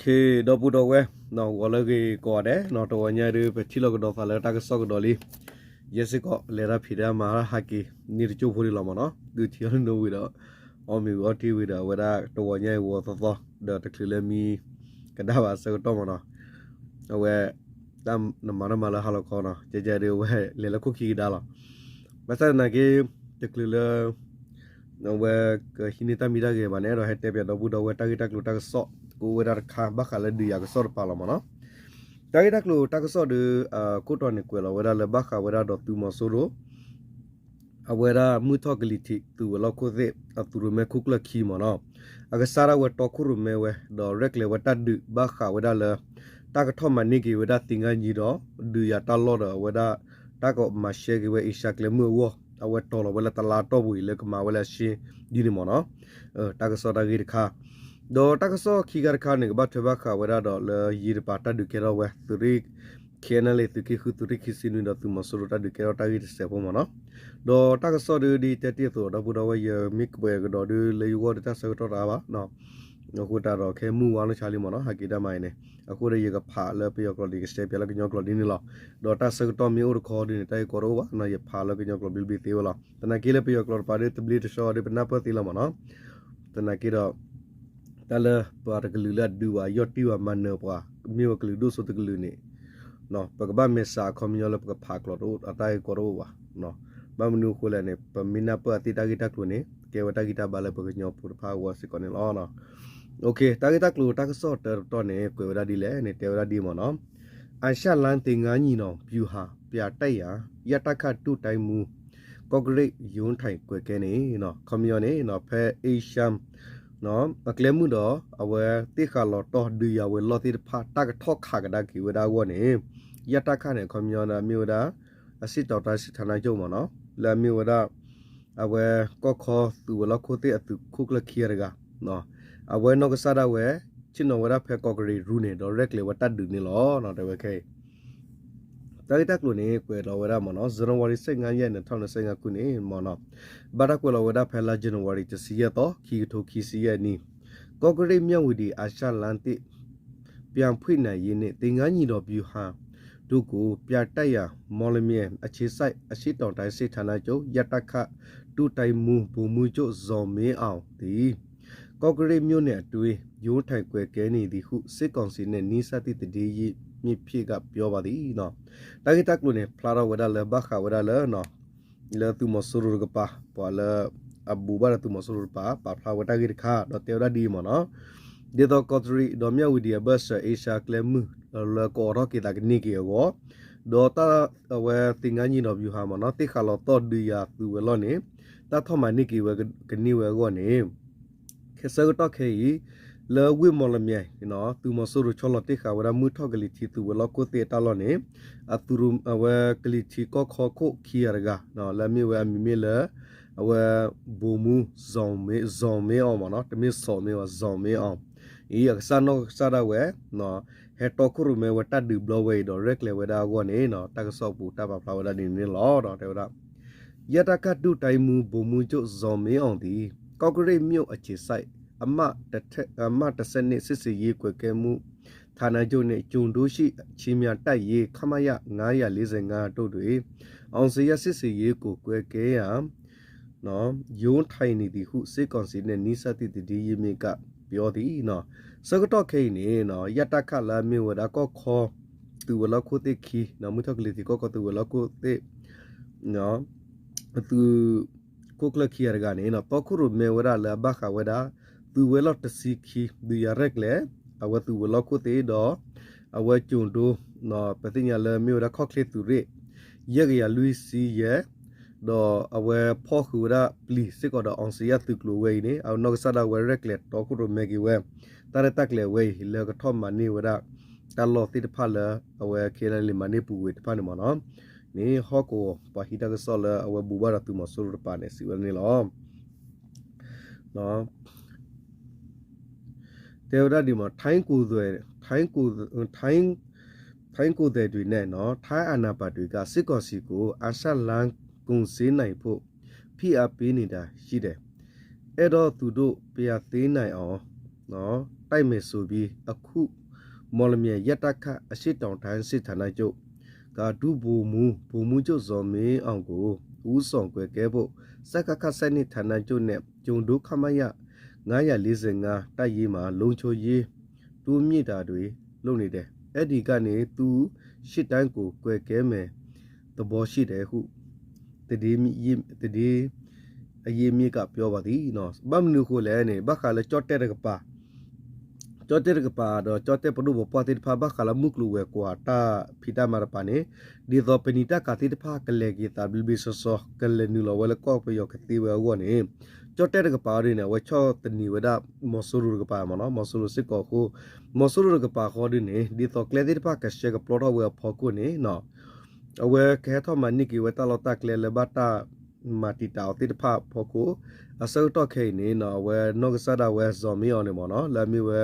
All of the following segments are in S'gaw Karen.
ခ့ ဒီပုၢ်ဒီဝဲၢ် ဂီၤလၢအဂ့ၤကိးဂၤဒဲး, တဂီၤညါအံၤဒုး ပထံၣ်လိာ်ကဒီးသးလၢတၢ်ကစီၣ်ကဒီးလံ. ယဲစ့ၢ်ကီး လဲၤတၢ်ဖံးတၢ်မၤတၢ်ဟးက့ၤ န့ၢ်တကၠိၢ်ဖိဒံးလီၤမ့ၢ်နီၤ, ဒုးထံၣ်အီၤလၢနဝံၤဒီး အီၣ်မ့ၤဝံၤအီထံဝံၤဒီး အဝဲဒၣ်တဂီၤညါအံၤဂီၤသီသီ ဒီးတချုးလၢမံကဒါဘၣ်အဆၢကတီၢ်မ့ၢ်နီၤ, အဝဲ တၢ်နမၤတၢ်မၤလၢဟါလီၤခီနီၤ, ကဲကဲဒုး အဝဲလဲၤလၢခိၣ်ခံကဒါလီၤ. ဘၣ်ဆၣ်သနာ်က့ တချုးလၢ အဝဲကဟံးန့ၢ်တၢ်မံတၢ်ဂဲၤဘၣ်န့ၣ် အဲၣ်ဒိးဟဲတဲပၠးဒီပုၢ်ဒီဝဲၢ် တၢ်ဂ့ၢ်တၢ်ကျိၤတၢ်ကစီၣ် ကအိၣ်ဝဲဒၣ်တခါ ဘၣ်ဃးလၢဒုးယၤကစီၣ်တပၤလီၤမ့ၢ်နီၤ. တၢ်ဂ့ၢ်တၢ်ကျိၤတၢ်ကစီၣ်ဒုး အခိၣ်တီန့ၣ် ကွဲးလီၤဝဲဒၣ်လၢဘၣ်ဃးဝဲဒၣ်ဒီးသုးမီၤစိရိၤ အဝဲဒၣ်မုၢ်ထီၣ်ကလံၤထံး သုးဝဲၤလီၢ်ခိၣ်သ့ၣ် အသုးရိၣ်မဲခိၣ်ကျၢၢ်ခံမ့ၢ်နီၤ, အကစၢ်ဒၣ်ဝဲတီခိၣ်ရိၣ်မဲဝဲ ဒီးရဲၣ်ကျဲၤဝဲတၢ်ဒုးဘၣ်ဃးဝဲဒၣ်လၢ တၢ်ကထီၣ်မၤန့ၢ်က့ၤဝဲဒၣ်သ့ၣ်ငါနံဒီး ဒုးယၤတၢ်လီၢ်ဒီးအဝဲဒၣ် တၢ်ကမၤရှဲက့ၤဝဲအ့ရှါကျဲမုၢ်အဂီၢ် အဝဲတီၤလီၤဝဲလၢတလါတီၢ်ပူၤအံၤလၢကမၤဝဲလၢအဆ့ဒ်န့ၣ်မ့ၢ်နီၤ. တၢ်ကစီၣ်တၢ်ဂ့ၢ်တခါ ဒီးတၢ်ကစီၣ်ခံခါတခါန့ၣ် ကဘၣ်ထွဲဘၣ်ဃးဝဲဒၣ်ဒီးလၢယံၤတပၤတၢ်ဒုးကဲထီၣ်ဝဲ သုးရ့ၣ် ခ့နလ့ သုးက့ဃု သုးရ့ၣ်ခံဆံနွံဒီးသုးမီၤစိရိၤတၢ်ဒုးကဲထီၣ်တၢ်ဂ့ၢ်တစဲးဖိမ့ၢ်နီၤ. ဒီးတၢ်ကစီၣ်ဒုးဒ်တဲတ့ၢ်အသိး ဒီပုၢ်ဒီဝဲၢ် ယမ့ၢ်ကွဲးကဒီးဒုးလၢယဂီၢ်ဒီးတၢ်ဆၢကတီၢ်တအါဘၣ် အဃိသတးဒီးခဲမုၢ်ဝါနီၢ်ဆါလံမ့ၢ်နီၤ ဟးက့ၤတၢ်မၤအံၤန့ၣ် အဃိဒီးယကဖးလၢပယီၤကျိာ်ဒ် ကရှဲပၠးလၢကညီကျိာ်ဒ်န့ၣ်လီၤ. ဒီးတၢ်ဆၢကတီၢ်မ့ၢ်အိၣ်တခီဒ်န့ၣ် တၢ်ဂ့ၢ်ကီတအိၣ်ဘၣ်နီၤ ယဖးလၢကညီကျိာ်ဘျ့ဘျ့သ့ဝဲလီၤ. သနာ်က့လၢပယီၤကျိာ်တပၤဒုး တဘျ့တဆှီဒုး ပနၢ်ပၢၢ်သ့လီၤမ့ၢ်နီၤ. သနာ်က့ဒီး တၢ်လၢပှၤတကလုာ်လၢအဒုးဘၣ် ယီၢ်တံၢ်ဘၣ်မၤနၢၤပှၤ မ့ၢ်ဝဲကလုာ်ဒိၣ်စိတကလုာ်န့ၣ် ပကဘၣ်မဲာ်ဆှးအခီပညီလၢပကဖးကျိာ်တအိၣ် အတၢ်ဂ့ၢ်ကီတအိၣ်ဘၣ်. ဘၣ်မနုၤအဃိလဲၣ်န့ၣ် ပမ့ၢ်နၢ်ပၢၢ်အသ့ၣ်တၢ်ဂ့ၢ်တၢ်ကျိၤန့ၣ် ကဲဝဲတၢ်ဂံၢ်တၢ်ဘါလၢပကညီဖိတဖၣ်အဂီၢ်စ့ၢ်ကီးန့ၣ်လီၤ. တၢ်ဂ့ၢ်တၢ်ကျိၤတၢ်ကစီၣ်တၢတတီၢ်န့ၣ် ကွဲးဝဲဒၣ်ဒ်လဲၣ်န့ၣ် တဲဝဲဒၣ်ဒ်မ့ၢ်နီၤ အာရှလမ်းသင်္ဃန်းညီနောင်ဗျူဟာ ပြတိုက်ရာ ရတခ ဒုတိုင်းမှူး ကော့ကရိတ် ယိန်းထိုင် ကွဲးကဲန့ၣ် ခီပညီန့ၣ် ဖဲအ့ရှါ အကျဲမုၢ်ဒီး အဝဲသ့ၣ်ဃးလီၤတီၢ်ဒုးယၤဝဲၤလီၢ်သ့ၣ်တဖၣ် တၢ်ကထီၣ်ခးကဒါက့ၤဝဲဒၣ်အဂီၢ်န့ၣ် ရတခ န့ၣ် ခီပညီဒီးမ့ၢ်ဝဲဒၣ် အရှေ့တောင်တိုင်းစစ်ဌာနချုပ်မ့ၢ်နီၤ လၢအမ့ၢ်ဝဲဒၣ် အဝဲကီၢ်ခီသုးဝဲၤလီၢ်ခိၣ်သ့ၣ်အသုးခိၣ်ကျၢၢ်ခံဂၤတဂၤ အဝဲနီၢ်ကစၢ်ဒၣ်ဝဲ ဆ့ၣ်နီၤဝဲဒၣ်ဖဲကီးကရံးရူန့ၣ် ဒီးရဲၣ်ကျဲၤဝဲတၢ်ဒုးန့ၣ်လီၤ. တဲဝဲခဲအံၤ တၢ်ဂ့ၢ်တၢ်ကျိၤန့ၣ် ကွဲးလီၤဝဲဒၣ်မ့ၢ်နီၤ ဇန်နဝါရီ ဆယ့်ငါးရက် နှစ်ထောင့်နှစ်ဆယ့်ငါးခုနှစ် မ့ၢ်နီၤ ဘၣ်တၢ်ကွဲးလီၤဝဲဒၣ်ဖဲလါ ဇန်နဝါရီ တဆံယဲၢ်သီ ခံကထိခံဆံယဲၢ်နံၣ် ကော့ကရိတ် မြဝတီ အာရှလမ်းသစ် ပြန်ဖွင့်နိုင်ရေးနဲ့ သင်္ဃန်းညီနောင်ဗျူဟာတို့ကို ပြတိုက်ရာ မော်လမြိုင်အခြေစိုက် အရှေ့တောင်တိုင်းစစ်ဌာနချုပ် ရတခ ဒုတိုင်းမှူး ဗိုလ်မှူးချုပ် ဇော်မင်းအောင်သည် ကော့ကရိတ်မြို့နယ်အတွင်း ရုံးထိုင်ကွပ်ကဲနေသည်ဟု စစ်ကောင်စီနဲ့ နီးစပ်သည့်သတင်းရင်းမြစ်ဖြင့်က ပြောပါသည် တၢ်ဂ့ၢ်တၢ်ကျိၤန့ၣ် ဖျါထီၣ်ဝဲဒၣ်လၢဘၣ်ဃးဝဲဒၣ်လၢ လၢသုးမီၤစိရိၤတကပၤ ပှၤလၢအဘူးဘၣ်ဒီးသုးမီၤစိရိၤတကပၤ ပာ်ဖျါဝဲတၢ်ဂ့ၢ်တခါ ဒီးတဲဝဲဒၣ်ဒ်အံၤမ့ၢ်နီၤ ဒ်သိးကီးကရံး ဒီးမြဝတီ အဘၢၣ်စၢၤ အ့ရှါကျဲမုၢ် လၢကအိးထီၣ်က့ၤသးကန့ၢ်က့ၤအဂီၢ် ဒီးတၢ်အဝဲသင်္ဃန်းညီနောင်ဗျူဟာမ့ၢ်နီၤ သ့ၣ်ဃးလီၤတီၢ်ဒုးယၤသုးဝဲၤလီၢ်န့ၣ် တၢ်ထီၣ်မၤန့ၢ်က့ၤဝဲကန့ၢ်ဝဲအဂီၢ်န့ၣ် ဆၢကတီၢ်ခဲအံၤ လၢဝ့ၢ်မီၣ်လမၠဲၣ် သုးမီၤစိရိၤဆီလီၤတ့ၢ်ဃာ်ဝဲဒၣ်မုၢ်ထီၣ်ကလံၤထံးသုးဝဲၤလီၢ်ခိၣ်သ့ၣ်အတၢ်လီၢ်န့ၣ် အဝဲကလံၤထံးကီၢ်ခီခိၣ်ခံဂၤတဂၤ လၢအမ့ၢ်ဝဲအမံၤမ့ၢ်လၢ အဝဲ ဗိုလ်မှူး ဇော်မင်းအောင်မ့ၢ်နီၤ တမ့ၢ်စီၤမ့ၢ်ဘၣ် ဇော်မင်းအောင် အံၤ အကစၢ်နီၢ်ကစၢ်ဒၣ်ဝဲ ဟဲတီခိၣ်ရိၣ်မဲဝဲတၢ်ဒုးဘျီဝဲအံၤဒီးရဲၣ်ကျဲၤဝဲဒၣ်အဂီၢ်န့ၣ် တၢ်ကစီၣ်အပူၤတၢ်ပာ်ဖျါဝဲဒၣ်ဒ်န့ၣ်လီၤ. တဲဝဲဒၣ် ရတခ ဒုတိုင်းမှူး ဗိုလ်မှူးချုပ် ဇော်မင်းအောင်သည် ကော့ကရိတ်မြို့အခြေစိုက် အမှတ် အမှတ် တစ်ဆယ့်နှစ် စစ်ဆင်ရေးကွပ်ကဲမှု ဌာနချုပ်နှင့် ကျိုဒိုးရှိ ချင်းများတပ်ရင်း ခမရ ငါးရာလေးဆယ့်ငါး တို့တွင် အောင်ဇေယျစစ်ဆင်ရေးကို ကွပ်ကဲရန် ရုံးထိုင်နေသည်ဟု စစ်ကောင်စီနှင့် နီးစပ်သည့် သတင်းရင်းမြစ်က ပြောသည် ဆၢကတီၢ်ခဲအံၤန့ၣ် ရတခ လၢအမ့ၢ်ဝဲဒၣ်ကီၢ်ခီ သုးဝဲၤလီၢ်ခိၣ်သ့ၣ်ခံ မုၢ်ထီၣ်ကလံၤထံးကီၢ်ခီသုးဝဲၤလီၢ်ခိၣ်သ့ၣ် သုးခိၣ်ကျၢၢ်ခံဂၤတဂၤန့ၣ် တီခိၣ်ရိၣ်မဲဝဲဒၣ်လၢအဘၣ်ဃးဝဲဒၣ် သုးဝဲၤလီၢ်တဆံခံ ဒုးယၤရဲၣ်ကျဲၤ အဝဲသုးဝဲၤလီၢ်ခိၣ်သ့ၣ်ဒီး အဝဲကျိဒိ ပသ့ၣ်ညါလၢမ့ၢ်ဝဲဒၣ်ခီၣ်ချ့သုးရ့ၣ် ယဲၢ်ကယၤလွံၢ်ဆံယဲၢ် ဒီးအဝဲဖီၣ်ဃုာ်ဝဲဒၣ်ပျံၤစ့ၢ်ကီးဒီး အောင်ဇေယျသုးကျိၤဝဲအံၤန့ၣ် အနီၢ်ကစၢ်ဒၣ်ဝဲရဲၣ်ကျဲၤတီခိၣ်ရိၣ်မဲက့ၤဝဲ တၢ်ရဲၣ်တၢ်ကျဲၤဝဲအံၤ လၢကထီၣ်မၤန့ၢ်ဝဲဒၣ် တၢ်လီၢ်သ့ၣ်တဖၣ်လၢ အဝဲ ခဲလၢာ်လံၤ မၤန့ၢ်ပူၤကွံာ်တဖၣ်န့ၣ်မ့ၢ်နီၤ န့ၣ် ဟီၣ်ကဝီၤ ပှၤဟံးတၢ်ကစီၣ်လၢအဝဲဘူးဘၣ်ဒီးသုးမီၤစိရိၤတပၤန့ၣ် စံးဝဲဒၣ်န့ၣ်လီၤ. တဲဝဲဒၣ်ဒ်မ့ၢ် ထိုင်းကိုယ်စားလှယ် ထိုင်းကိုယ်စားလှယ် ထိုင်းကိုယ်စားလှယ်တွေနဲ့ ထိုင်းအာဏာပိုင်တွေက စစ်ကောင်စီကို အာရှလမ်း ကုန်စည်နိုင်ဖို့ ဖိအားပေးနေတာရှိတယ်. အဲတော့ သူတို့ ပြန်သိမ်းနိုင်အောင် တိုက်မယ်ဆိုပြီး အခု မော်လမြိုင် ရဲတပ်ခ အရှေ့တောင်တိုင်း စစ်ဌာနချုပ်က ဒုဗိုလ်မှူး ဗိုလ်မှူးချုပ် ဇော်မင်းအောင်ကို ဦးဆောင်ကွပ်ကဲဖို့ စကခ ဆယ့်နှစ် ဌာနချုပ်နဲ့ ကျိုဒို ခမရ ငါးရာလေးဆယ့်ငါး တပ်ရင်းမှာ လုံခြုံရေးတိုးမြှင့်တာတွေ လုပ်နေတယ်. အဲဒီကနေ သူ ရှစ်တန်းကို ကွပ်ကဲမဲ့သဘောရှိတယ်ဟု သတင်းရင်းမြစ်က ပြောပါသည်. ဘၣ်မနုၤအဃိလဲၣ်န့ၣ် ဘၣ်ဃးလၢကၠီၣ်တဲၣ်တကပၤ ကၠီၣ်တဲၣ်တကပၤဒီး ကၠီၣ်တဲၣ်ပဒိၣ်ပပှၢ်သ့ၣ်တဖၣ် ဘၣ်ဃးလၢမုၢ်ကျိၤဝဲၤကွာ်တၢ်ဖံးတၢ်မၤတကပၤန့ၣ် ဒ်သိးပနံာ်တၢ်ကၤသ့ၣ်တဖၣ် ကလဲၤက့ၤသးဘျ့ဘျ့ဆှီဆှီ ကလဲၤနုာ်လီၤဝဲလၢကီၢ်ပယီၤကသ့ဝဲအဂီၢ်န့ၣ် ကၠီၣ်တဲၣ်တကပၤအံၤဒ်န့ၣ် အဝဲဆီၣ်သနံးဝဲဒၣ် မီၤစိရိၤတကပၤမ့ၢ်နီၤ, မီၤစိရိၤစ့ၢ်ကီးအဃိ မီၤစိရိၤတကပၤဃီဒ်န့ၣ် ဒ်သိးကျဲသ့ၣ်တဖၣ်ကဆှဲကပျီထီၣ်ဝဲအဖီခိၣ်န့ၣ် အဝဲကဟဲထီၣ်မၤန့ၢ်က့ၤဝဲတၢ်လီၢ်တၢ်ကျဲလၢဘၣ်တၢ်မၤတံာ်တာ်အီၤသ့ၣ်တဖၣ်အဖီခိၣ် အဆၢကတီၢ်ခဲအံၤန့ၣ် အဝဲနီၢ်ကစၢ်ဒၣ်ဝဲ ဇော်မင်းအောင်န့ၣ်မ့ၢ်နီၤ လၢအမ့ၢ်ဝဲ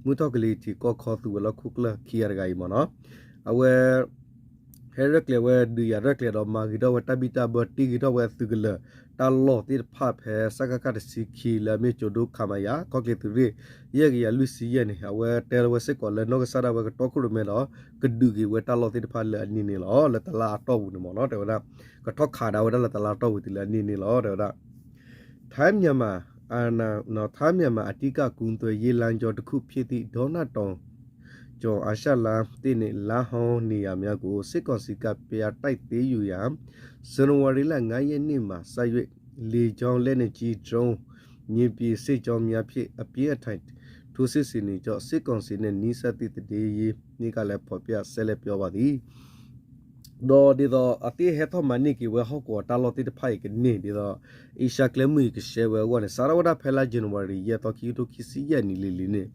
မုၢ်ထီၣ်ကလံၤထံးကီၢ်ခီသူဝဲလၢခိၣ်ကျၢၢ်ခံဂၤတဂၤအံၤမ့ၢ်နီၤ အဝဲ ဟဲရဲၣ်ကျဲၤဝဲဒုးယၤရဲၣ်ကျဲၤဒီးမၤဂ့ၤထီၣ်ဝဲတၢ်ဘံၣ်တၢ်ဘၢ တ့ဂ့ၤထီၣ်ဝဲအသုးကလၢၤ တၢ်လီၢ်သ့ၣ်တဖၣ်ဖဲ စကခ တဆံခံ လၢအမ့ၢ်ကျိဒိ ခမရ ခီၣ်ချ့သုးရ့ၣ် ယဲၢ်ကယၤလွံၢ်ဆံယဲၢ်န့ၣ် အဝဲတဲလီၤဝဲစ့ၢ်ကီးလၢနီၢ်ကစၢ်ဒၣ်ဝဲကတီခိၣ်ရိၣ်မဲဒီး ကဒုးက့ၤဝဲတၢ်လီၢ်သ့ၣ်တဖၣ်လၢအန့ၢ်န့ၣ်လီၤ. လၢတလါအတီၢ်ပူၤန့ၣ်မ့ၢ်နီၤ တဲဝဲဒၣ် ကထီၣ်ခးဒၣ်ဝဲဒၣ်လၢတလါအတီၢ်ပူၤတုၤလၢအန့ၢ်န့ၣ်လီၤ တဲဝဲဒၣ် ထိုင်းမြန်မာ အာဏာ နော် ထိုင်းမြန်မာ အဓိကကုန်သွယ်ရေးလမ်းကြောင်းတစ်ခုဖြစ်သည့် ဒေါနတောင်ကျော်အာရှလမ်းသစ်နှင့် လမ်းဟောင်းနေရာများကို စစ်ကောင်စီက ပြန်တိုက်သိမ်းယူရန် ဇန်နဝါရီလ ငါးရက်နေ့မှစ၍ လေကြောင်း လက်နက်ကြီး drone မြေပြင်စစ်ကြောင်းများဖြင့် အပြင်းအထန် ထိုးစစ်ဆင်နေကြောင်း စစ်ကောင်စီနဲ့ နီးစပ်သည့် သတင်းရင်းမြစ်ကလည်း ဖော်ပြ ဆက်လက်ပြောပါသည်. ဒီးဒ်သိးအသ့ၣ်ဟဲထီၣ်မၤန့ၢ်က့ၤဝဲဟီၣ်ကဝီၤတၢ်လီၢ်သ့ၣ်တဖၣ်အံၤကန့ၢ် ဒ်သိး အ့ရှါကျဲမုၢ်အံၤကဆှဲဝဲအဂီၢ်န့ၣ် စးထီၣ်ဝဲဒၣ်ဖဲလါ January ယဲၢ်သီ ခံကထိခံဆံယဲၢ်နံၣ်လံၤလံၤန့ၣ်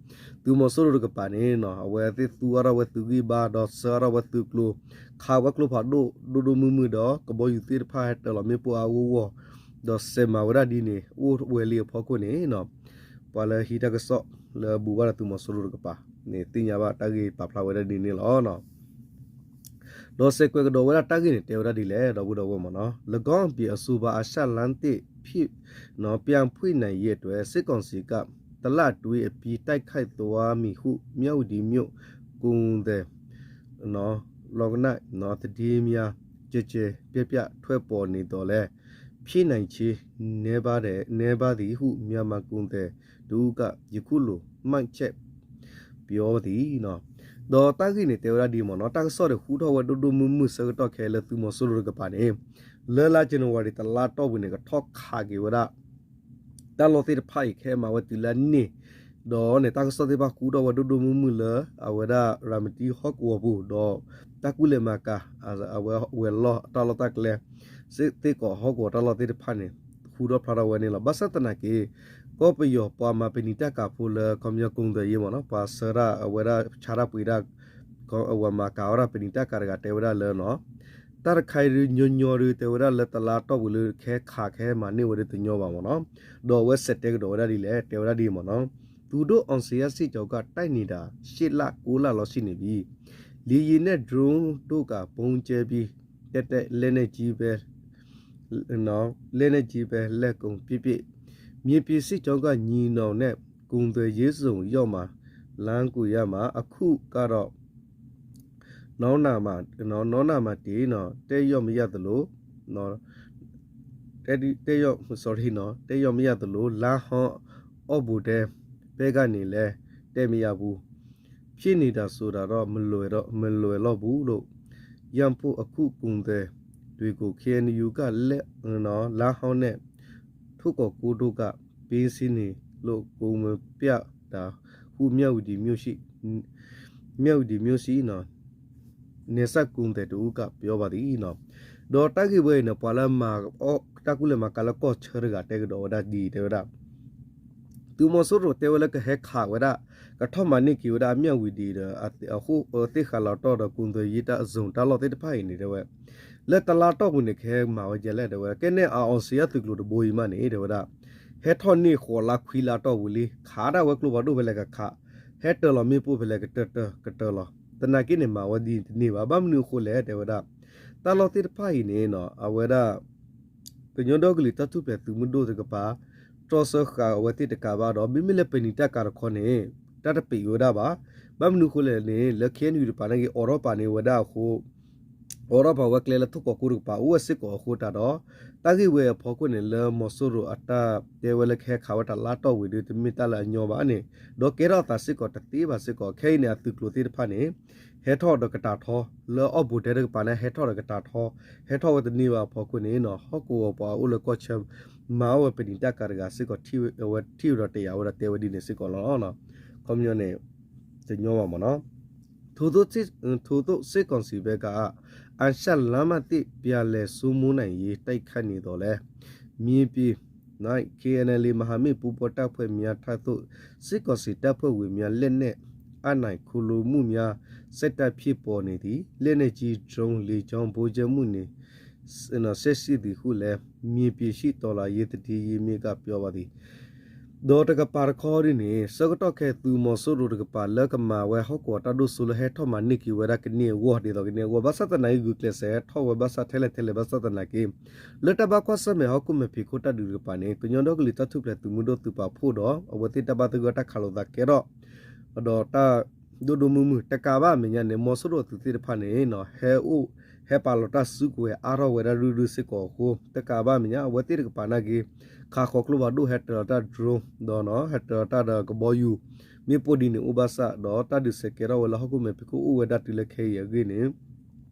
သုးမီၤစိရိၤတကပၤန့ၣ် အဝဲသ့ၣ်သူအါထီၣ်ဝဲသုးဂံၢ်ဘါ ဒီးဆှၢအါထီၣ်ဝဲသုးကျိၤ ခးဝဲကျိဖးဒိၣ်ဒိၣ်ဒိၣ်မုၢ်မုၢ်ဒီး ကဘီယူၤသ့ၣ်တဖၣ်ဟဲတၢၤလီၤမ့ၣ်ပိၢ်အါအါဂီၢ်ဂီၢ် ဒီးစဲးမၤဝဲဒၣ်ဒ်န့ၣ် အိၣ်ဝဲလံအဖီခိၣ်န့ၣ် ပှၤလၢဟံးတၢ်ကစီၣ်လၢအဘူးဘၣ်ဒီးသုးမီၤစိရိၤတကပၤန့ၣ် သ့ၣ်ညါဘၣ်တၢ်ဂ့ၢ်ပာ်ဖျါဝဲဒၣ်ဒ်န့ၣ်လီၤ. ဒီးစဲးကွဲးကဒီးဝဲဒၣ်တၢ်ဂ့ၢ်န့ၣ် တဲဝဲဒၣ်ဒ်လဲၣ် ဒီပုၢ်ဒီဝဲၢ်မ့ၢ်နီၤ လကောင်းအပြင် အဆိုပါ အာရှလမ်းသစ် ပြန်ဖွင့်နိုင်ရေးအတွက် စစ်ကောင်စီက တစ်လအတွင်း အပြီးတိုက်ခိုက်သွားမည်ဟု မြဝတီမြို့ ကုန်သည် လောကနဲ့ သတင်းများ ကျယ်ကျယ်ပြန့်ပြန့် ထွက်ပေါ်နေသော်လည်း ဖြစ်နိုင်ခြေ နည်းပါးသည်ဟု မြန်မာကုန်သည်တစ်ဦးက ယခုလို မှတ်ချက် ပြောသည်. ဒီးတၢ်ဂ့ၢ်န့ၣ် တဲဝဲဒၣ်ဒ်မ့ၢ်နီၤ တၢ်ကစီၣ်ဒီးဟူထီၣ်ဝဲဒိၣ်ဒိၣ်မုၢ်မုၢ်ဆၢကတီၢ်ခဲလၢာ် သုးမီၤစိရိၤတကပၤန့ၣ် လၢလါ January တလါတီၢ်ပူၤန့ၣ် ကထီၣ်ခးက့ၤဝဲဒၣ် တၢ်လီၢ်သ့ၣ်တဖၣ်အံၤ ခဲမၤဝဲတုၤလၢအန့ၢ် ဒီးန့ၣ် တၢ်ကစီၣ်သ့ၣ်တဖၣ်ဟူထီၣ်ဝဲဒိၣ်ဒိၣ်မုၢ်မုၢ်လၢ အဝဲဒၣ်ရၤမတံဟီၣ်ကဝီၤပူၤ ဒီးတၢ်ကူၣ်လဲၤမၤကၤ အဝဲဝဲၤလီၢ်တၢ်လီၢ်တၢ်ကျဲ စ့ၢ်ကီးဟီၣ်ကဝီၤတၢ်လီၢ်သ့ၣ်တဖၣ်န့ၣ် ဟူထီၣ်ဖျါထီၣ်ဝဲန့ၣ်လီၤ. ဘၣ်ဆၣ်သနာ်က့ ကီၢ်ပယီၤပှၤမၤပနံာ်တၢ်ကၤဖိလၢ ခီပညီ ကုန်သွယ်ရေးမ့ၢ်နီၤ ပှၤဆှၢတၢ်အဝဲဒၣ်ဆါတၢ်ပှ့ၤတၢ် အဝဲမၤကၤဝဲဒၣ်ပနံာ်တၢ်ကၤတဂၤတဲဝဲဒၣ်လၢနီၤ တၢ်တခါအံၤဒုးညီညီဒုး တဲဝဲဒၣ်လၢတလါတီၢ်ပူၤလၢခဲခးခဲမၤန့ၢ်ဝဲဒၣ်တညီဘၣ်မ့ၢ်နီၤ ဒီးအဝဲစဲးတဲကဒီးဝဲဒၣ်ဒ်လဲၣ် တဲဝဲဒၣ်ဒ်မ့ၢ်နီၤ သူတို့ အောင်ဇေယျစစ်ကြောင်းက တိုက်နေတာ ရှစ်လ ကိုးလ လောက်ရှိနေပြီ. လေယာဉ်နဲ့ drone တို့က ဗုံးကျဲပြီး တက်တက် လက်နက်ကြီးပဲ လက်နက်ကြီးပဲ လက်ကုံပစ်ပစ် မြေပြင်စစ်ကြောင်းက ညီနောင်နဲ့ ကုန်သွယ်ရေးဇုန်ရောက်မှာ လမ်းကွေ့ရမှာ အခုကတော့ နောက်နားမှာ နောက်နားမှာတင်နော် တက်ရောက်မရသလိုနော် တက်ရောက် sorry နော် တက်ရောက်မရသလို လမ်းဟောင်း အော့ဘိုတဲ ဘက်ကနေလည်း တက်မရဘူး ဖြစ်နေတာဆိုတာတော့ မလွယ်တော့ မလွယ်တော့ဘူးလို့ ရန်ဖို့အခု ကုန်သည်တွေကို KNU က လက် နော် လမ်းဟောင်းနဲ့ ထုတ်ကော်ကိုတို့က ပင်းစင်းနေလို့ ကုန်မပြတ်တာဟု မြဝတီမြို့ရှိ မြဝတီမြို့ရှိနော် နယ်စပ်ကုန်သည်တစ်ဦးက ပြောပါသည်နော် ဒီးတၢ်ဂ့ၢ်ဝဲအံၤန့ၣ် ပှၤလၢမၤအီၣ်တၢ်ကူၣ်လဲၤမၤကၤလၢကီၢ်ဆၢတဂၤတဲကဒီးဝဲဒၣ်ဒ်အံၤ တဲဝဲဒၣ် သုးမီၤစိရိၤတဲဝဲလၢကဟဲခးဝဲဒၣ် ကထီၣ်မၤန့ၢ်က့ၤဝဲဒၣ် မြဝတီ ဒီး အဃိ သ့ၣ်ဃးလီၤတီၢ်ဒီး ကုန်သွယ်ရေးတၢ်အ zone တၢ်လီၢ်သ့ၣ်တဖၣ်အံၤန့ၣ် တဲဝဲ လၢတလါတီၢ်ပူၤန့ၣ် ကဟဲမၤဝဲဒ်လဲၣ် တဲဝဲ ကဲန့ၣ် အောင်ဇေယျသုးကျိၤတဘိအံၤမးန့ၣ် တဲဝဲဒၣ် ဟဲထီၣ်န့ၢ်ဃိးလါခွံလါတီၢ်ပူၤလံ ခးဒၣ်ဝဲကျိဖးဒိၣ်ဖဲလဲၣ်ကခး ဟဲတၢၤလီၤမ့ၣ်ပိၢ်ဖဲလဲၣ်ကတၢၤတၢၤကတၢၤလီၤ သနာ်က့န့ၣ် မၤဝဲဒ်တန့ၢ်ဘၣ် ဘၣ်မနုၤအဃိလဲၣ် တဲဝဲဒၣ် တၢ်လီၢ်သ့ၣ်တဖၣ်အံၤန့ၣ် အဝဲဒၣ် ကညီဒီကလုာ်တၢ်ထူၣ်ဖျဲးသုးမုၢ်ဒိၣ်တကပၤ တြီဆၢဃာ်အဝဲသ့ၣ်တကးဘၣ်ဒီး မ့မ့ၢ်လၢပနံာ်တၢ်ကၤတခီန့ၣ် တၢ်တပံးဝဲဒၣ်ဘၣ်. ဘၣ်မနုၤအဃိလဲၣ်န့ၣ် လၢ ခ့ၣ်အဲၣ်ယူၣ် တကပၤန့ၣ်က့ၤ အိးထီၣ်ပာ်န့ၢ်ဝဲဒၣ်အဃိ အိးထီၣ်ပာ်ဝဲကျဲလၢထိၣ်ကီးကိတကပၤ အိၣ်ဝဲစ့ၢ်ကီးအဃိတၢ်ဒီး တၢ်ဂ့ၢ်ဝဲအဖီခိၣ်န့ၣ် လၢမီၤစိရိၤအတၢ်တဲဝဲလၢကဟဲခးဝဲတၢ်လါတီၢ်ဝံၤဒီး တမ့ၢ်တၢ်လၢအညီဘၣ်န့ၣ် ဒီးကဲထီၣ်အသးစ့ၢ်ကီးတသ့ဘၣ်စ့ၢ်ကီး ခဲအံၤန့ၣ် အသုးကျိၤသ့ၣ်တဖၣ်န့ၣ် ဟဲထီၣ်ဒီးကတၢ်ထီ လၢအီၣ်ဘိၣ်ဒဲတကပၤန့ၣ် ဟဲထီၣ်ဒီးကတၢ်ထီ ဟဲထီၣ်ဝဲတန့ၢ်ဘၣ်အဖီခိၣ်န့ၣ် ဟီၣ်ကဝီၤပှၤအိၣ်လၢကီၢ်ဆၢ မၤအီၣ်ဝဲပနံာ်တၢ်ကၤတဂၤစ့ၢ်ကီး အဝဲထံၣ်ဝဲဒီးတယာ်ဝဲဒီးတဲဝဲဒ်န့ၣ်စ့ၢ်ကီးလီၤ. ခီပညီန့ၣ် တညီဘၣ်မ့ၢ်နီၤ ထိုသို့ စစ်ကောင်စီဘက်က အရှေ့လမ်းမသစ် ပြန်လည်စိုးမိုးနိုင်ရေး တိုက်ခိုက်နေသော်လည်း မြေပြင် KNLA မဟာမိတ်ပူးပေါင်းတပ်ဖွဲ့များထံသို့ စစ်ကောင်စီတပ်ဖွဲ့ဝင်များ လက်နက်အပ်နှံ ခိုလှုံမှုများ ဆက်တိုက်ဖြစ်ပေါ်နေသည်။ လက်နက်ကြီး drone လေကြောင်းဗုံးကြဲမှုနှင့် ဆက်ရှိသည်ဟုလည်း မြေပြင်ရှိ တော်လှန်ရေးသတင်းရင်းမြစ်က ပြောပါသည်. ဒီးတကပၤတခီဒ်န့ၣ် ဆၢကတီၢ်ခဲအံၤ သုးမီၤစိရိၤတကပၤ လၢကမၤဝဲဟီၣ်ကဝီၤတၢ်ဒိၣ်စိလၢဟဲထီၣ်မၤန့ၢ်က့ၤဝဲဒၣ်ကန့ၢ်အဂီၢ် ဒ်သိးကန့ၢ်အဂီၢ် ဘၣ်ဆၣ်သနာ်က့ ဂုာ်ကျဲးစၢးဟဲထီၣ်ဝဲဘၣ်ဆၣ်ထဲလဲၣ်ထဲလဲၣ် ဘၣ်ဆၣ်သနာ်က့ လၢတၢ်ဘၣ်ကွၢ်ဆၢၣ်မဲာ်ဟီၣ်ခိၣ်မဲာ်ဖံးခိၣ်တၢ်ဒုးတကပၤန့ၣ် ကညီဒီကလုာ်တၢ်ထူၣ်ဖျဲးသုးမုၢ်ဒိၣ်သုးပာ်ဖှိၣ်ဒီး အဝဲသ့ၣ်တၢ်ဘၣ်သဂၢၢ်တၢ်ခးလိာ်သးကဲထီၣ် ဒီးတၢ်ဒိၣ်ဒိၣ်မုၢ်မုၢ် တကးဘၣ်အမဲာ်ညါန့ၣ် မီၤစိရိၤအသုးသ့ၣ်တဖၣ်န့ၣ် ဟဲအိၣ် ဟဲပာ်လီၤတၢ်စုကဝဲၤအါထီၣ်ဝဲဒၣ်ရုၢ်ရုၢ်စ့ၢ်ကီးအဃိ တကးဘၣ်အမဲာ်ညါ အဝဲသ့ၣ်တကပၤနာ်က့ ခးဃီၤကျိဖးဒိၣ် ဟဲတၢၤလီၤတၢ် drone ဒီး ဟဲတၢၤလီၤတၢ်ဒီးကဘီယူၤ မ့ၢ်ပိၢ်ဒ်န့ၣ်အိၣ်ဘၣ်ဆၣ် ဒီးတၢ်ဒုးစဲးကဲထီၣ်ဝဲလၢဟီၣ်ခိၣ်မဲာ်ဖံးခိၣ်အိၣ်ဝဲဒၣ်တုၤလၢခဲအံၤအဂ့ၢ်န့ၣ်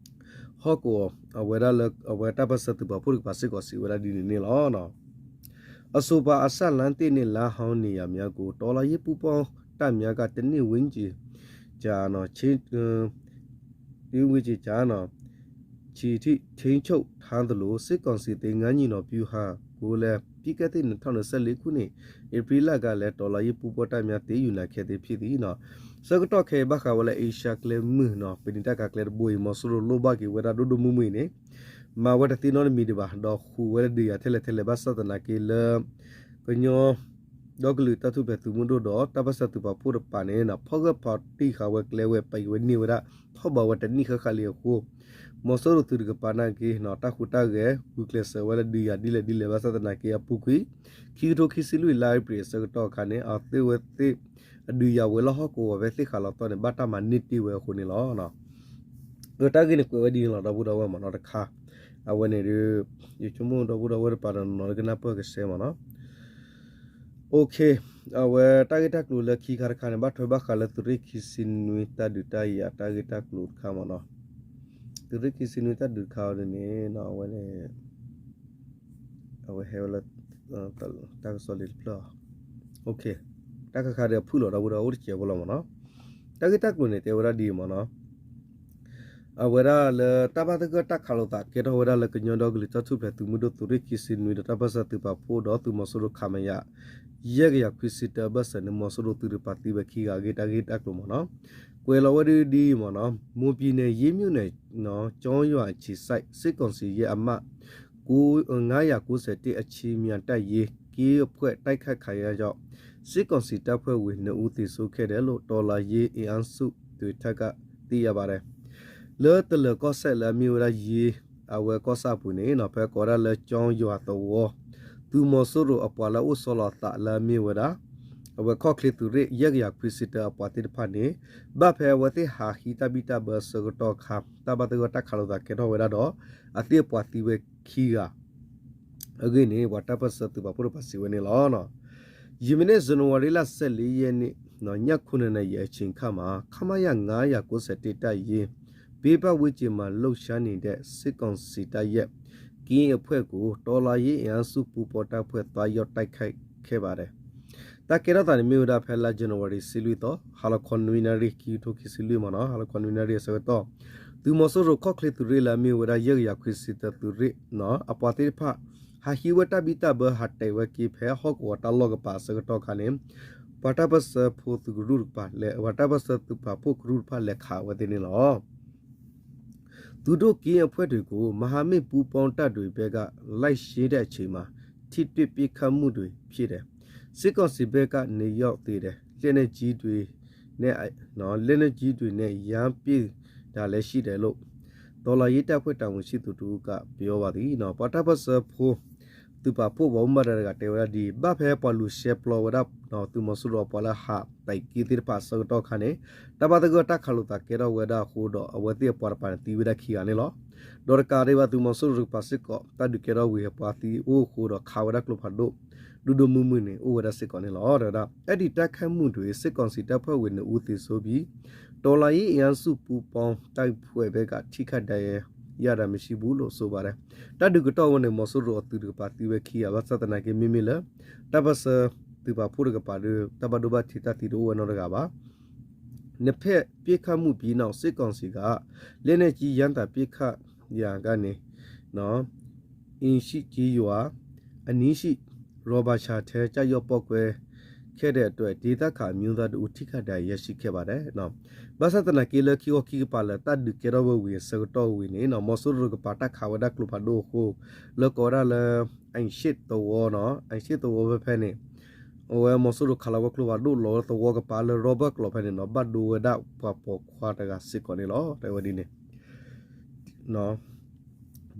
ဟီၣ်ကဝီၤ အဝဲဒၣ်လၢ အဝဲတၢ်ပၢၢ်ဆၢသုးပာ်ဖှိၣ်တကပၤစ့ၢ်ကီးစံးဝဲဒၣ်ဒ်န့ၣ်န့ၣ်လီၤ. အဆိုပါ အစလမ်းသစ်နှင့် လမ်းဟောင်းနေရာများကို တော်လှန်ရေးပူးပေါင်းတပ်များက တနင်္ဂနွေဝန်းကျင် ကြာနော် ချင်း ဝေးဝေးကြာနော် ခြေထိထိန်းချုပ်ထားသလို စစ်ကောင်စီသင်္ဃန်းညီနောင်ဗျူဟာကိုလည်း ပြီးခဲ့သည့် နှစ်ထောင်နှစ်ဆယ့်လေးခုနှစ် ဧပြီလကလည်း တော်လှန်ရေးပူးပေါင်းတပ်များ သိမ်းယူနိုင်ခဲ့သည် ဖြစ်သည်နော်. ဆၢကတီၢ်ခဲအံၤဘၣ်ဃးဝဲလၢ အ့ရှါကျဲမုၢ်နီၤ ပနံာ်တၢ်ကၤကျဲတဘိအံၤ မီၤစိရိၤလိၣ်ဘၣ်က့ၤဝဲဒၣ်ဒိၣ်ဒိၣ်မုၢ်မုၢ်အံၤန့ၣ် မၤဝဲတသ့နီတမံၤဒံးဘၣ် ဒီးဃုာ်ဝဲဒၣ်ဒုးယၤထဲလဲၣ်ထဲလဲၣ် ဘၣ်ဆၣ်သနာ်က့လၢ ကညီ ဒီကလုာ်တၢ်ထူၣ်ဖျဲးသုးမုၢ်ဒိၣ်ဒီး တၢ်ပၢၢ်ဆၢသုးပာ်ဖှိၣ်တကပၤန့ၣ် ဖီၣ်ဂၢၢ်ဖီၣ်တံၢ်ဃာ်ဝဲကျဲဝဲ ပံးဝဲန့ၢ်ဝဲဒၣ် ထီၣ်ဘးဝဲတနံၣ်ဃၣ်ဃၣ်လံအဃိ မီၤစိရိၤသုးတကပၤနာ်က့ တၢ်ဟူးတၢ်ဂဲၤ ဂုာ်ကျဲးစၢးဝဲလၢဒုးယၤဒ်လဲၣ်ဒ်လဲၣ် ဘၣ်ဆၣ်သနာ်က့အပူၤကွံာ် ခံကထိခံဆံလွံၢ်လါအ့ဖြ့ၣ်အဆၢကတီၢ်အခါန့ၣ် အဝဲသ့ၣ်အဒုးယၤဝဲလၢဟီၣ်ကဝီၤဖဲသ့ၣ်ဃးလီၤသီန့ၣ် ဘၣ်တၢ်မၤန့ၢ်တ့ၢ်ဝဲအဃိန့ၣ်လီၤ. တၢ်ဂ့ၢ်န့ၣ်ကွဲးဝဲဒ်န့ၣ်လီၤ ဒီပုၢ်ဒီဝဲၢ်မ့ၢ်နီၤတခါ အဝဲန့ၣ်ဒီး ယဆိကမိၣ်ဒီပုၢ်ဒီဝဲၢ်တပၤဒီးနီၤလၢကနၢ်ပၢၢ်ကဆှဲမ့ၢ်နီၤ အဝဲတၢ်ဂ့ၢ်တၢ်ကျိၤလၢခံခါတခါန့ၣ် ဘၣ်ထွဲဘၣ်ဃးလၢသုးရ့ၣ်ခံဆံနွံတၢ်ဒုးတၢ်ယၤတၢ်ဂ့ၢ်တၢ်ကျိၤတခါမ့ၢ်နီၤ သုးရ့ၣ်ခံဆံနွံတၢ်ဒုးတခါအံၤန့ၣ် အဝဲန့ၣ် အဝဲဟဲဝဲလၢ တၢ်ကစီၣ်လံတဖျၢၣ် တၢ်ခါခါဒီးဖုၣ်လီၤဒီပုၢ်ဒီဝဲၢ်အိၣ်တစဲးဖိလီၤမ့ၢ်နီၤ တၢ်ဂ့ၢ်တၢ်ကျိၤန့ၣ် တဲဝဲဒၣ်ဒ်အံၤမ့ၢ်နီၤ အဝဲဒၣ်လၢတၢ်ဘၣ်သဂၢၢ်တၢ်ခးလိာ်သးကဲထီၣ်ဝဲဒၣ်လၢကညီဒီကလုာ်တၢ်ထူၣ်ဖျဲးသုးမုၢ်ဒိၣ်သုးရ့ၣ်ခံဆံနွံဒီးတၢ်ပၢၢ်ဆၢသုးပာ်ဖှိၣ်ဒီးသုးမီၤစိရိၤ ခမရ ယဲၢ်ကယၤခွံဆံတၢအဘၢၣ်စၢၤန့ၣ် မီၤစိရိၤသုးတကပၤသံဝဲခံဂၤအဂ့ၢ်တၢ်ဂ့ၢ်တၢ်ကျိၤမ့ၢ်နီၤ ကွဲးလီၤဝဲဒၣ်ဒ်အံၤမ့ၢ်နီၤ မွန်ပြည်နယ် ရေးမြို့နယ် နော် ကျောင်းရွာအခြေစိုက် စစ်ကောင်စီရဲ့အမှတ် ငါးရာကိုးဆယ့်တစ် အချင်းများတပ်ရင်း ကင်းအဖွဲ့တိုက်ခိုက်ခံရကြောင်း စစ်ကောင်စီတပ်ဖွဲ့ဝင် နှစ်ဦးသေဆုံးခဲ့တယ်လို့ တော်လှန်ရေးအင်အားစုတွေထံက သိရပါတယ် လၢတလၢၤကီၢ်စဲၣ်လၢအမ့ၢ်ဝဲဒၣ်ယ့ အဝဲကီၢ်ဆၣ်အပူၤန့ၣ် ဖဲကိးဝဲဒၣ်လၢကၠီယွၤသဝီ သုးမီၤစိရိၤအပှၤလၢအအိၣ်ဆီလီၤအသးလၢအမ့ၢ်ဝဲဒၣ် အဝဲခီၣ်ချ့သုးရ့ၣ် ယဲၢ်ကယၤခွံဆံတၢအပှၤသ့ၣ်တဖၣ်န့ၣ် ဘၣ်ဖဲအဝဲသ့ၣ်ဟးဟံးတၢ်ဘံၣ်တၢ်ဘၢအဆၢကတီၢ်အခါ တၢ်ဘၣ်သဂၢၢ်တၢ်ခးလိာ်သးကဲထီၣ်ဝဲဒၣ်ဒီး အသ့ၣ်အပှၤသံဝဲခံဂၤ အဂ့ၢ်န့ၣ် ပှၤတၢ်ပၢၢ်ဆၢသုးပာ်ဖှိၣ်တကပၤစံးဝဲန့ၣ်လီၤ. ယမနေ့ ဇန်နဝါရီလ ဆယ့်လေးရက်နေ့ ည ခုနစ်နာရီအချိန်ခန့်မှာ ခမရ ငါးရာကိုးဆယ့်တစ် တပ်ရင်း ဘိဘဝေးကျင်မှာ လှုပ်ရှားနေတဲ့ စစ်ကောင်စီတပ်ရဲ့ ကင်းအဖွဲ့ကို တော်လှန်ရေးအင်အားစုပူးပေါင်းတပ်ဖွဲ့ သွားရောက်တိုက်ခိုက်ခဲ့ပါတယ် တၢ်ကဲထီၣ်သးန့ၣ်မ့ၢ်ဝဲဒၣ်ဖဲလါ January ဆံလွံၢ်သီ ဟါလီၤခီနွံနၣ်ရံၣ် ခံကထိခံဆံလွံၢ်မ့ၢ်နီၤ ဟါလီၤခီနွံနၣ်ရံၣ်အဆၢကတီၢ် သုးမီၤစိရိၤခီၣ်ချ့သုးရ့ၣ်လၢအမ့ၢ်ဝဲဒၣ် ယဲၢ်ကယၤခွံဆံတၢသုးရ့ၣ် အပှၤသ့ၣ်တဖၣ် ဟးဟံးဝဲတၢ်ဘံၣ်တၢ်ဘၢ ဟးတဲာ်ဝဲက့ၤဖဲဟီၣ်ကဝီၤတၢ်လီၢ်ကပၤအဆၢကတီၢ်အခါန့ၣ် ပှၤတၢ်ပၢၢ်ဆၢဖိသုးကရူၢ်တကပၤ ပှၤတၢ်ပၢၢ်ဆၢသုးပာ်ဖှိၣ်ကရူၢ်တဖၣ်လဲၤခးဝဲသ့ၣ်န့ၣ်လီၤ. သူတို့ကင်းအဖွဲ့တွေကို မဟာမိတ်ပူးပေါင်းတပ်တွေဘက်က လိုက်ရှင်းတဲ့အချိန်မှာ ထိတွေ့ပစ်ခတ်မှုတွေဖြစ်တယ်။ စစ်ကောင်စီဘက်က နေရောက်သေးတယ်။ လက်နက်ကြီးတွေနဲ့ လက်နက်ကြီးတွေနဲ့ ရမ်းပစ်တာလည်းရှိတယ်လို့ တော်လှန်ရေးတပ်ဖွဲ့တာဝန်ရှိသူတစ်ဦးက ပြောပါသည် ပှၤတၢ်ပၢၢ်ဆၢဖိ သုးပာ်ဖှိၣ်ပှၤဘၣ်မူဘၣ်ဒါတဂၤတဲဝဲဒၣ်ဒ်အံၤ, ဘၣ်ဖဲပှၤလူၤရှဲပျီဝဲဒၣ် သုးမီၤစိရိၤအပှၤလၢဟးသံးက့သ့ၣ်တဖၣ်အဆၢကတီၢ်အခါန့ၣ် တၢ်ဘၣ်သဂၢၢ်တၢ်ခးလိာ်သးကဲထီၣ်ဝဲဒၣ်အဃိဒီး အဝဲသ့ၣ်အပှၤတပၤန့ၣ်သံဝဲဒၣ်ခံဂၤန့ၣ်လီၤ. ဒီးတကးဒံးဘၣ် သုးမီၤစိရိၤတကပၤစ့ၢ်ကီး တၢ်ဒုးကဲထီၣ်ဝံၤ ပှၤသံအိၣ်အဃိဒီး ခးဝဲဒၣ်ကျိဖးဒိၣ် ဒိၣ်ဒိၣ်မုၢ်မုၢ်န့ၣ် အိၣ်ဝဲဒၣ်စ့ၢ်ကီးန့ၣ်လီၤ. တဲဝဲဒၣ် အဲဒီတိုက်ခိုက်မှုတွင် စစ်ကောင်စီတပ်ဖွဲ့ဝင်နှစ်ဦးသေဆုံးပြီး တော်လှန်ရေးအင်အားစုပူးပေါင်းတပ်ဖွဲ့ဘက်က ထိခိုက်ဒဏ်ရာရတာမရှိဘူးလို့ဆိုပါတယ်. တၢ်ဒုးကဲထီၣ်ဝဲန့ၣ် မီၤစိရိၤအသုးတကပၤသံဝဲခံဂၤ ဘၣ်ဆၣ်သနာ်က့မ့မ့ၢ်လၢ တၢ်ပၢၢ်ဆၢသုးပာ်ဖှိၣ်တကပၤဒီး တၢ်ဘၣ်ဒိဘၣ်ထံးတၢ်သံတအိၣ်ဝဲနီတဂၤဘၣ်. နှစ်ဖက်ပစ်ခတ်မှုပြီးနောက် စစ်ကောင်စီက လက်နက်ကြီးရမ်းသမ်းပစ်ခတ်ရာကနေ အင်ရှိကျေးရွာအနီးရှိ ရာဘာခြံထဲကျရောက်ပေါက်ကွဲခဲ့တဲ့အတွက် ဒေသခံအမျိုးသားတဦး ထိခိုက်ဒဏ်ရာရရှိခဲ့ပါတယ်. ဘၣ်ဆၣ်သနာ်က့လၢခံခီခံကပၤလၢတၢ်ဒုးကဲထီၣ်ဝဲဝံၤအဆၢကတီၢ်ဝံၤန့ၣ် မီၤစိရိၤတကပၤတၢ်ခးဝဲဒၣ်ကျိဖးဒိၣ်အဃိ လၢကိးဝဲဒၣ်လၢ အင်ရှိသဝီနီၤ အင်ရှိသဝီဖဲဖဲန့ၣ် အဝဲမီၤစိရိၤခးလီၤဝဲကျိဖးဒိၣ်လီၤဝဲသဝီကပၤလၢ Robert ကျိာ်ဖဲန့ၣ်နီၤ ဘၣ်ဒိဝဲဒၣ်ပှၤပိာ်ခွါတဂၤစ့ၢ်ကီးန့ၣ်လီၤ. တဲဝဲဒ်န့ၣ်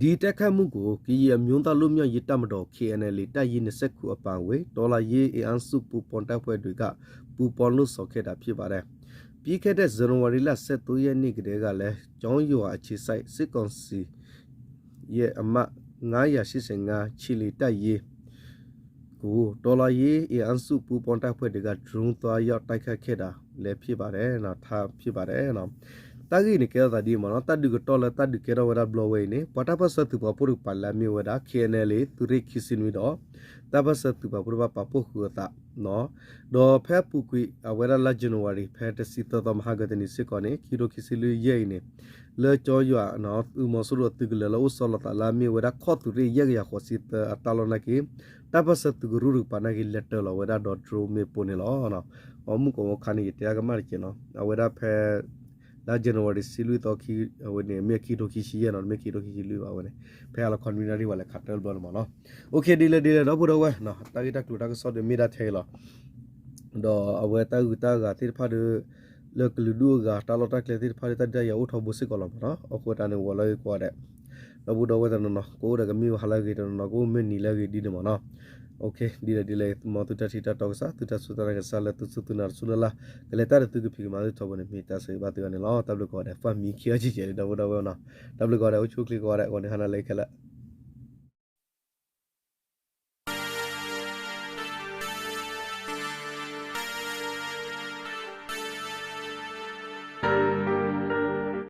ဒီး တိုက်ခိုက်မှုကို ကရင်အမျိုးသားလွတ်မြောက်ရေးတပ်မတော် KNLA တပ်ရင်း နှစ်ဆယ့်ခုနစ် အပါအဝင် တော်လှန်ရေးအင်အားစုပူးပေါင်းတပ်ဖွဲ့တွေက ပူးပေါင်းလုပ်ဆောင်ခဲ့တာဖြစ်ပါတယ်. ပြီးခဲ့တဲ့ဇန်နဝါရီလ ဆယ့်သုံးရက်နေ့ကတည်းကလည်း ကျောင်းရွာအခြေစိုက်စစ်ကောင်စီရဲ့အမှတ် ငါးရာရှစ်ဆယ့်ငါး ခြေလျင်တပ်ရင်းကို တော်လှန်ရေးအင်အားစုပူးပေါင်းတပ်ဖွဲ့တွေက drone သွားရောက်တိုက်ခိုက်ခဲ့တာလည်းဖြစ်ပါတယ်နော် ထားဖြစ်ပါတယ်နော် တၢ်ဂ့ၢ်န့ၣ် ကဲထီၣ်သးဒ်အံၤမ့ၢ်နီၤ တၢ်ဒုးကတီၢ်လၢတၢ်ဒုးကဲထီၣ်ဝဲဒၣ်ဘျီဝဲအံၤန့ၣ် ပှၤတၢ်ပၢၢ်ဆၢသုးပာ်ဖှိၣ်တကပၤလၢအမ့ၢ်ဝဲဒၣ် KNLA သုးရ့ၣ်ခံဆံနွံဒီး တၢ်ပၢၢ်ဆၢသုးပာ်ဖှိၣ်တဖၣ်ပာ်ဖှိၣ်ဃုာ်အသး ဒီးဖဲအပူၤကွံာ်အဝဲဒၣ်လါ January ဖဲတဆံသၢသီမဟါဂီၤတနံၤစ့ၢ်ကီးန့ၣ် ခံထိခံဆံလွံၢ်ယဲၢ်အံၤန့ၣ် လၢကၠီယွၤ သုးမီၤစိရိၤအသုးကလၢၤလၢအိၣ်ဆီလီၤသးလၢအမ့ၢ်ဝဲဒၣ်ခီၣ်သုးရ့ၣ် ယဲၢ်ကယၤဃိးဆံသၢအတၢ်လီၢ်နာ်က့ တၢ်ပၢၢ်ဆၢသုးကရူၢ်တကပၤနာ်က့ လဲၤတၢၤလီၤဝဲဒၣ်ဒီး drone မ့ၣ်ပိၢ်န့ၣ်လီၤ. အမုၢ်ကီၢ်မ့ၢ်ခါန့ၣ် ယတဲအါကမၣ်တက့ၢ်နီၤ အဝဲဒၣ်ဖဲ လါ January ဆံလွံၢ်သီခံ အဝဲန့ၣ် မ့ၢ်ခံထိခံဆံယဲၢ်နီၤ မ့ၢ်ခံထိခံဆံလွံၢ်ဘၣ်ဝဲန့ၣ် ဖဲအလီၢ်ခီနွံနၣ်ရံၣ်ဝဲလဲၤခးတၢၢ်ဘျီန့ၣ်မ့ၢ်နီၤ OK ဒ်လဲၣ်ဒ်လဲၣ်ဒီပုၢ်ဒီဝဲၢ် တၢ်ဂ့ၢ်တၢ်ကျိၤတၢ်ကစီၣ်ဒီးမ့ၢ်ဒၣ်ထဲအံၤလီၤ ဒီးအဝဲတၢ်ဂုၤတၢ်ဂၤသ့ၣ်တဖၣ်ဒီး လၢကလုာ်ဒူၣ်အဂၤ တၢ်လီၢ်တၢ်ကျဲသ့ၣ်တဖၣ်ဒီး တၢ်ဒုးတၢ်ယၤအိၣ်ထီဘိစ့ၢ်ကီးလီၤမ့ၢ်နီၤ အဃိတၢ်န့ၣ်ဝဲလၢဂ့ၤကိးဂၤဒဲး ဒီပုၢ်ဒီဝဲၢ်တနီၤနီၤ ကအိၣ်ဒီးကမ့ၢ်ဝဲဟါလၢအဂ့ၤ တနီၤနီၤ ကအိၣ်မ့ၢ်နံၤလၢအဂ့ၤဒ်န့ၣ်မ့ၢ်နီၤ OK ဒ်လဲၣ်ဒ်လဲၣ် မ်သုတၢ်ထံၣ်တၢ်တီကစၢ် သုတၢ်စူၢ်တၢ်နာ်ကစၢ်လၢသုစူၢ်သုနာ်တစူၢ်လၢ်လၢ် ကလဲၤတၢ်ဒီးသုကဖံးကမၤသုထီဘိန့ၣ် မ့ၢ်တၢ်ဆၢဂ့ၤဘၣ်သုဂၤန့ၣ်လီၤ. တၢ်ဘျုးကိးဂၤဒဲး ပှၤမံခံအီၣ်ဆံးဆဲးလံဒီပုၢ်ဒီဝဲၢ်နီၤ တၢ်ဘျုးကိးဂၤဒဲး အိၣ်ဆူၣ်အိၣ်ချ့ကိးဂၤဒဲး ဂီၤန့ၣ်ဟါနၤလၢခဲလၢာ်